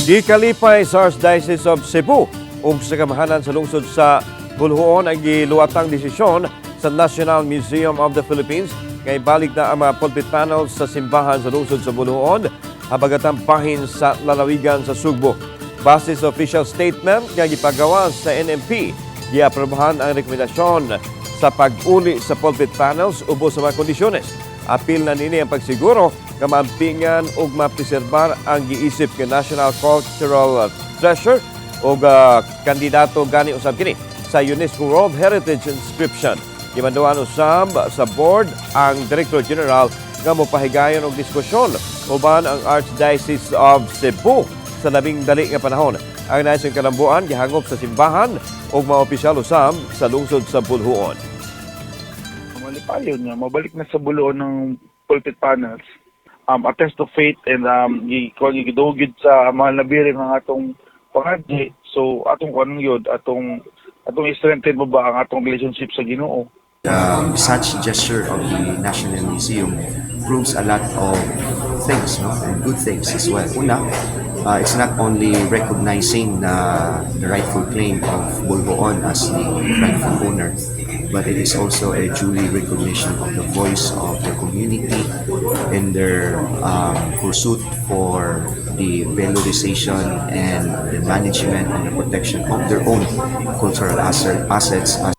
Gikalipay sa Archdiocese of Cebu ug sa kamahalan sa lungsod sa Boljoon ang giluwatang desisyon sa National Museum of the Philippines nga ibalik na ang mga pulpit panels sa simbahan sa lungsod sa Boljoon, habagatang bahin sa lalawigan sa Sugbo. Base sa official statement nga gipagawa sa NMP, giaprobahan ang rekomendasyon sa pag-uli sa pulpit panels ubos sa mga kondisyones. Apil na nini ang pagsiguro nga maampingan ug mapreserbar ang giisip nga National Cultural Treasure ug kandidato gani usab kini sa UNESCO World Heritage Inscription. Gimanduan usab sa board ang Director General nga mopahigayon og diskusyon uban ang Archdiocese of Cebu sa labing dali nga panahon. Ang naisang kalambuan gihangop sa simbahan ug mga opisyal usab sa lungsod sa Boljoon. Malipayon nga mabalik na sa Boljoon ang pulpit panels, a test of faith and gi kuan gidugid sa Mahal na Birhen ang atong pangagi. So atong kuan yun, atong i-strengthen mo ba ang atong relationship sa Ginoo. Such gesture of the National Museum proves a lot of things, no? And good things as well. Una, it's not only recognizing the rightful claim of Boljoon as the rightful owner, but it is also a duly recognition of the voice of the community in their pursuit for the valorization and the management and the protection of their own cultural assets as